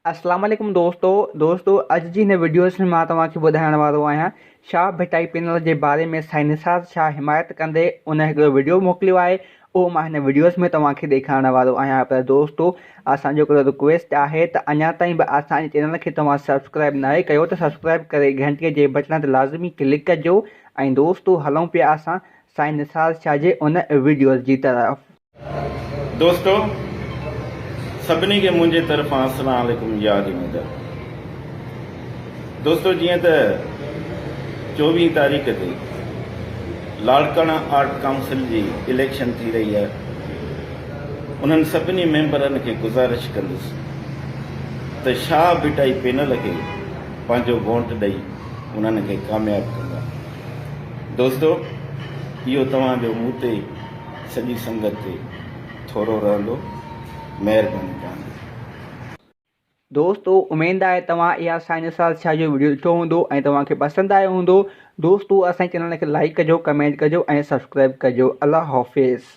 اسلام عليڪم دوستو دوستو اڄ جي هن وڊيوز ۾ مان توهان کي ٻڌائڻ وارو آهيان شاهه ڀٽائي پينل جي باري ۾ سائين نثار شاهه حمايت ڪندي ان هڪڙو وڊيو موڪليو آهي اهو مان هن وڊيوز ۾ توهان کي ڏيکارڻ وارو آهيان پر دوستو اسان جو هڪڙو رڪويسٽ آهي ته اڃا تائين به اسان جي چينل کي توهان سبسڪرائب ناهي ڪيو ته سبسڪرائب ڪري گهنٽي جي بٽڻ تي لازمي ڪلڪ ڪجو ۽ دوستو هلون پيا اسان سائين نثار شاهه جي ان وڊيوز جي طرف. دوستو سڀني کي منهنجي طرفان السلام عليڪم يا علي مدد دوستو جيئن ته 24 تاريخ تي لاڙڪاڻا آرٽ ڪائونسل جي اليڪشن ٿي رهي آهي انهن سڀني ميمبرن کي گذارش ڪندس ته شاهه ڀٽائي پينل کي پنهنجو ووٽ ڏئي انهن کي ڪامياب ڪندا دوستو اهو توهان جو مون تي سڄي سنگت تي ٿورو رهندو مهرباني توهان جي. دوستو اميد آهي توهان اها سائين نثار شاهه جو وڊيو ڏٺو هوندو ۽ توهان کي پسند آيو هوندو دوستو اسان جي چينل کي لائيڪ ڪجو ڪمينٽ ڪجو ۽ سبسڪرائب ڪجو الله حافظ.